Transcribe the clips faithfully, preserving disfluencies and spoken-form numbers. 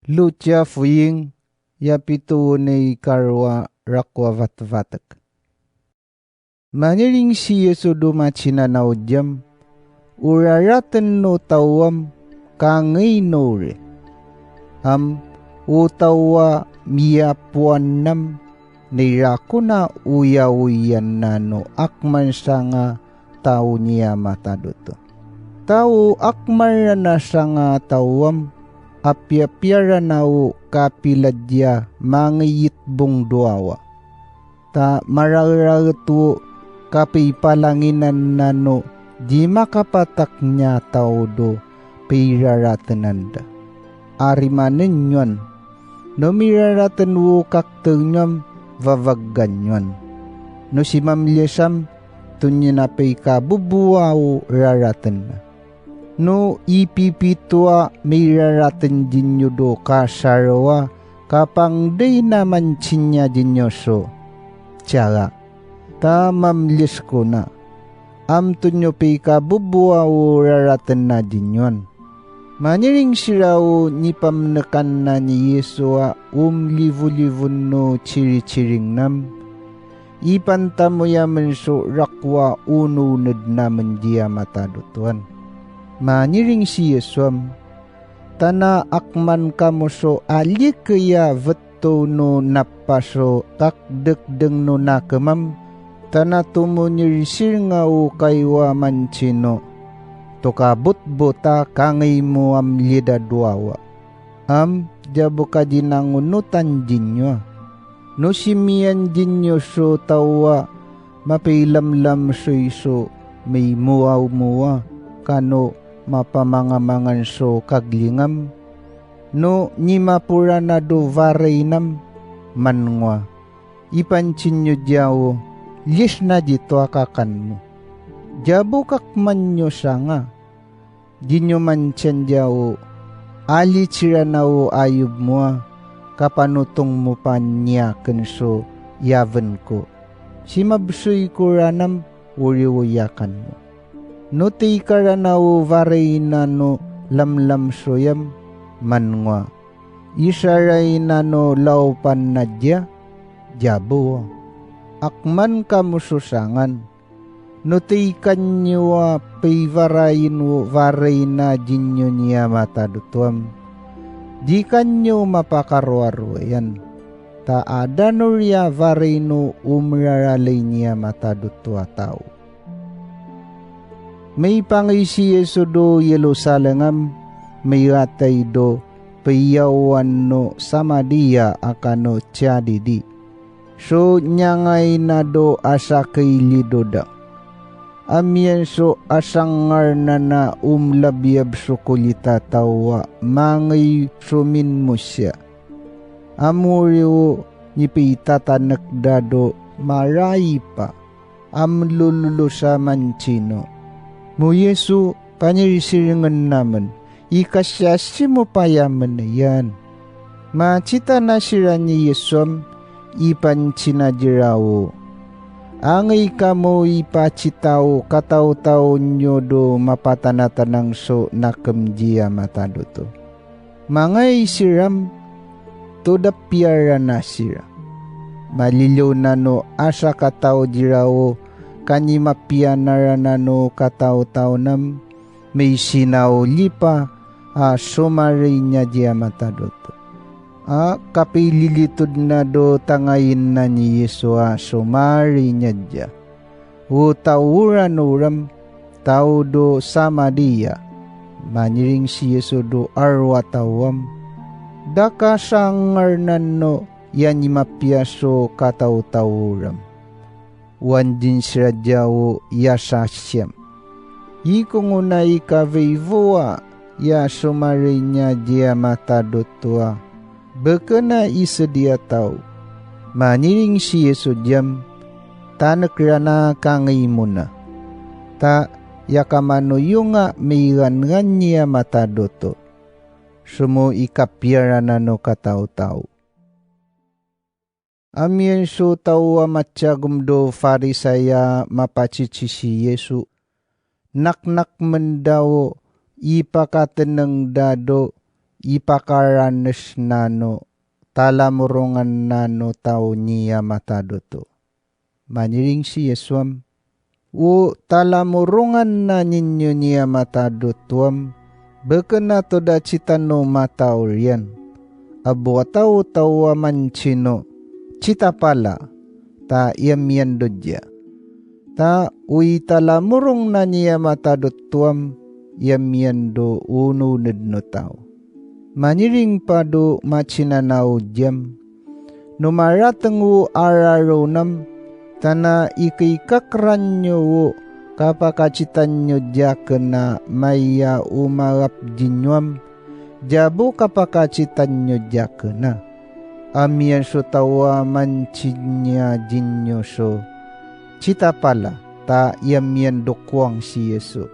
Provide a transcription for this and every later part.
Luk ya foying, ya pito won i karoa rako a vatvatek. Maniring si Yesu do macinanaw diam, o raraten o taw am kangei no ore. Am o taw a miyapoan nam, nei rakona oyaoyan na no akman sanga taw niya matadoto. Taw akman rana sanga taw am, apiapiya rana o kapilad ya mangei itbong doawa. Ta mararaet o kapeipalanginan na no di makapatak niya taw do peiraratenan da. Arimanen nyo an. No miraraten o kakter nyo am vavaggan nyo an. No simamlies am, tonini a peikaboboa o raraten na. No ipipito a meiraraten dinyo do kasaroa kapangdai na mancin ya dinyo so: Tiara, ta mamlies ko na. Am tonini o peikaboboa o raraten na dinyo an. Maniring sira o nipamnekan na ni Yesu a omlivolivon o ciriciring nam, ipantamoyamen so rako a onooned namen diya matadoto an. Maniring si Yesu am, tana akman kamo so alikeya vettow no napas o kakdekdeng no nakem am, tana tomonir sirnga o kaiwa mancino: Tokabotbot a kangeimo am lida doawa. Am jabo kadinangonotan dinyo a. No simiyan dinyo so taw a mapeilamlamsoy so meimowaomowa, kano mapamangamangan so kagling am, no nimaporan a do varai nam, man ngoa: Ipancin yo diya o, lies na dito a kakan mo. Jabo kakman yo sanga. Dinyo mancin diya o, alitiran a o ayob mo a, kapanotong mo paniyaken so yaven ko. Simabsoy ko ran am, wori o yakan mo. No teikaran a o varai na no lamlamsoy am, man ngoa: Isarai na no laopan na diya, jabo a. Akman kamo so sangan. No teikan yo a peivarain o varai na dinyo niya matadoto am, di kan yo mapakaroaroa iyan. Ta adan o riya varai no omeraralai niya matadoto a taw. Meipangaisi Yesu do Yerusalem am, meiratay do peiyaowan no Samaria a kano Galili. So nyangaina do asakei lidoda. Amiyan so asangarna na omlabyab so kolita taw a mangei somin mosiya. Amori o nipeitatanekda do maraipa. Amlololos a mancino. Mo Yesu, panirisiringen namen, ikasiasi mo payamen iyan. Macitanasiran i Yesu am, ipancina dirawo. Angei kamo ipacita o katawtaw nyo do mapatanatanang so nakem dia matadoto. Mangai siram, todapiara na sira. Maliliyo nano asakataw dirawo, kani mapiya nara nano katawtaw nam, maisina o lipa a somarainya dia matadoto. A kapililitod na do tangayin na ni Yesu a somarainya dia. O taw oran oram, taw do Samaria. Maniring si Yesu do aro a taw am. Da kasangar nano ya ni mapiya so katawtaw oram. Wandin sira dia o ya sasiam. Ikongo na i kaveivua ya somarainya dia matadoto a. Bekena i sedia taw. Maniring si Yesu diam, tanek rana kangai mona. Ta ya kamano yonga meiranran nia matadoto. Somo i kapiara nano katawtaw. Amiyan so taw a matiagom do Farisai a mapacici si Yesu. Naknakmen da o ipakateneng da do ipakaranes nano talamorongan nano taw ni Amatadoto. Maniring si Yesu am, o talamorongan na ninyo ni Amatadoto am, beken a toda titano mataori an. A bo a taw-taw a mancino, titapala, ta iyan miyan do dia. Ta o italamorong na ni Amatadoto am, iyan miyan do ononed no taw. Maniring pa do macinanaw diam. No marateng o araron am, tana ikeikak ran nyo o kapakacitan nyo diaken a maiya o marap dinyo am, dia bo kapakacitan nyo diaken a. Amiyan so taw a mancin a dinyo so, titapala, ta iyan miyan do kuwang si Yesu.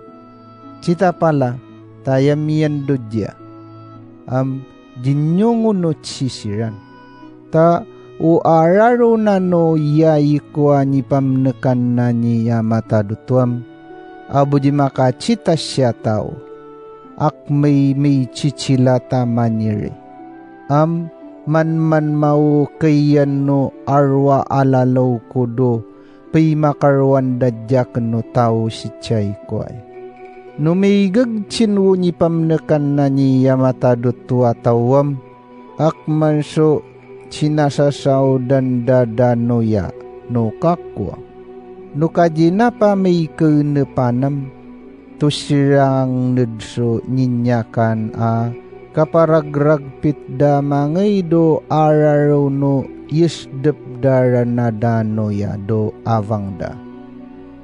Titapala, ta iyan miyan do dia. Am, dinyo ngo no sisiran. Ta o araron nano iya iko a nipamnekan na ni Amatadoto am, a bo di makacita sia taw. Ak mai, mai cicila ta maniri. Am, manman ma o kaiyan no arwa alalaw ko do paimakarawan da diaken no taw si tiai ko ai. No maigegcin o nipamnekan na ni Amatadoto a taw am, ak man so sinasasaodan da dano ya no kakowa. No kadinapa mai keenepan am, to sirang ned so niniyakan a kaparagragpit da mangaido araron no yesdep da ran a dano ya do abang da.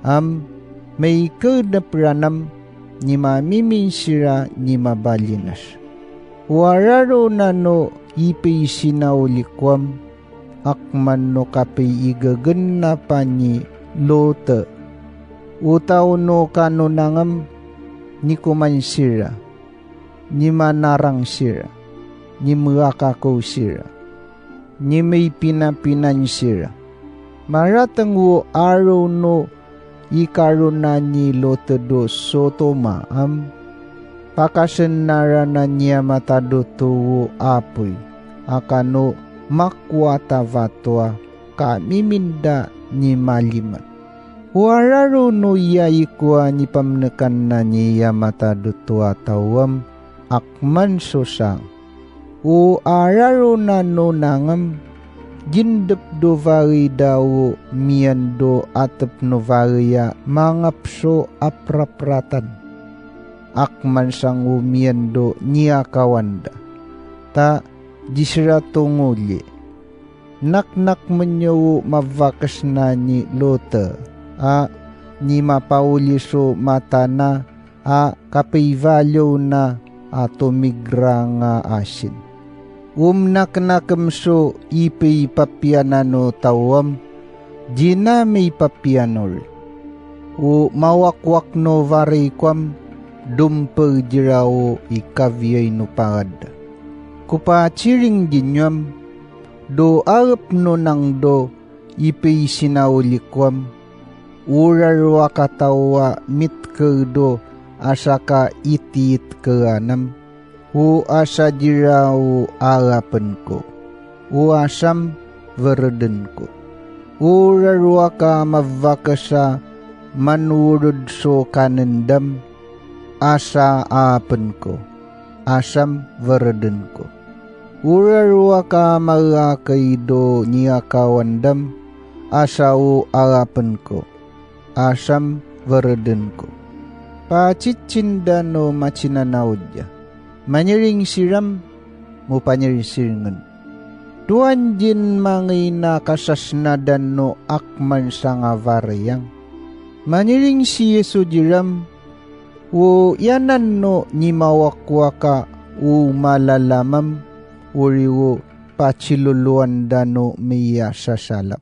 Am, mai keenep ran am, ni mamimin sira ni mabalinas. O araron nano ipeisinaoli ko am, ak man no kapeigegenna pa ni lote. O taw no kanonang am, ni koman sira, ni manarang sira, ni mekakakow sira, ni maipinapinan sira. Marateng o aron no ikarona ni lote do Sotoma am, pakasennaran na ni Amatadoto o apoy, a kano makowa ta vato a kamimin da ni maliman. O araron no iya iko a nipamnekan na ni Amatadoto a taw am, ak man so sang. O araron nano nang am, gindep do vare da o miyan do atep no vare a mangap so aprapratan. Ak man sang o miyan do niyakawan da. Ta di sira tongolie. Naknakmen yo o mavakes na ni lote, a ni mapaoli so mata na, a kapeivalew na a tomigrang a asin. Om naknakem so ipeipapiya nano taw am, di na meipapiya nori. O mawakwak no vare ko am, dompel dira o ikaviyai no parad da. Kopaciring di nyo am, do arep no nang do ipeisinaoli ko am, o rarowak a taw a mitker do asaka itiitkeran am, o asa dira o arapen ko, o asam vereden ko. O rarowak a mavakes a manworod so kanen dam, asa aapen ko, asam vereden ko. O rarowak a marakei do niyakawan dam, asa o arapen ko, asam vereden ko. Pacicinda no macinanao dia. Maniring siram, mo paniringsiringen. Doan din mangena kasasnadan no akman sangawar yang. Maniring si Yesu diram, o iyanan no ni mawakwak a o malalamam, ori o paciloloan da no miyasasalap.